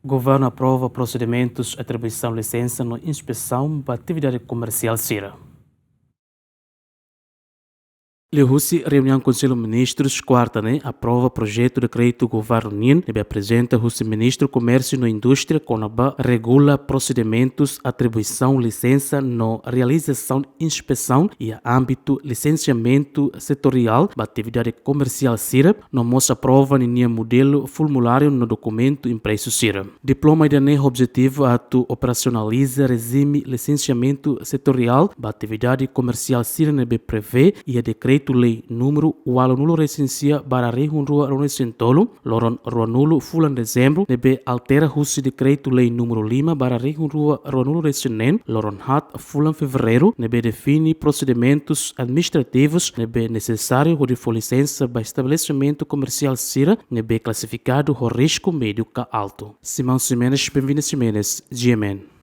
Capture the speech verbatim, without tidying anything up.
Governu aprova prosedimentus atribuisaun lisensa no inspesaun ba atividade komersiál sira. Liuhusi reuniaun Konsellu Ministrus kuarta ne'e aprova projetu dekretu governu nian ne'ebé aprezenta husi Ministru Komérsiu no Indústria kona-ba regula prosedimentus atribuisaun lisensa no realizasaun inspesaun iha ámbitu lisensiamentu setoriál ba atividade komersiál sira, no mós aprova ninia modelu formuláriu no dokumentu impresu sira. Diploma ida-ne'e objetivu atu operasionaliza rejime lisensiamentu setoriál ba atividade komersiál sira ne'ebé prevee iha Dekretu-Lei númeru ualunulu resin sia barra rihun rua ruanulu resin tolu, loron ruanulu fulan Dezembru, ne'ebé altera husi Dekretu-Lei númeru lima barra rihun rua ruanulu resin neen, loron haat fulan Fevereiru, ne'ebé define prosedimentus administrativus ne'ebé nesesáriu hodi fó lisensa ba estabelesimentu komersiál sira ne'ebé klasifikadu ho risku médiu ka altu. Simão Ximenes, Benvinda Ximenes, G M N.